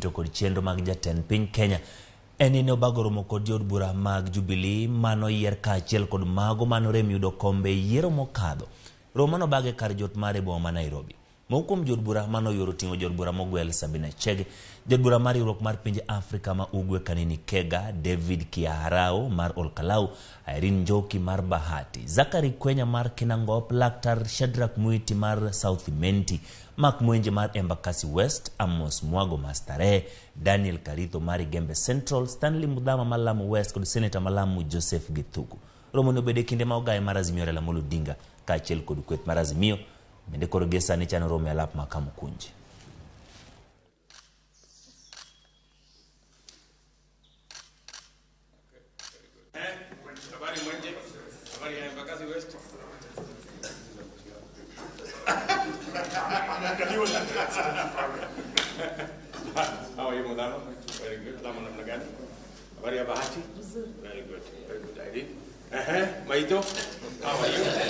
piny to kod chenro mag jatend piny Kenya en ni ne obago romo kod jood bura mag Jubilee manoyier kaachiel kod mago manorem yudo kombe e yiero mokadho. Romo manobag e kar jot mare e boma ma Nairobi. Moko kuom jood bura manoyuoro oting'o jood bura mogwel Sabina Chege, jood bura mar riwruok mar pinje Afrika ma Ugwe Kanini Kega, David Kiaharao mar Olkalau, Irene Njoki mar Bahati, Zachary Kwenya mar Kinangop, Laktar Shadrack Mwiti mar South Imenti, Mark Mwenje mar Embakasi West, Amos Mwago mar Starehe, Daniel Karitho mar Igembe Central, Stanley Mudhama mar Lamu West kod Seneta ma Lamu Joseph Githuku. Romo ni obedo e kinde ma ogaye mar Azimio Raila Amolo Odinga kaachiel kod kweth mar Azimio bende koro gie sani chano romo e alap ma Kamukunji. Habari Mwenje, habari ya Embakasi West. How are you, Mudama? Very good. Lama namna gani? Habari ya Bahati? Very good. Very good, Irene. Maito, how are you?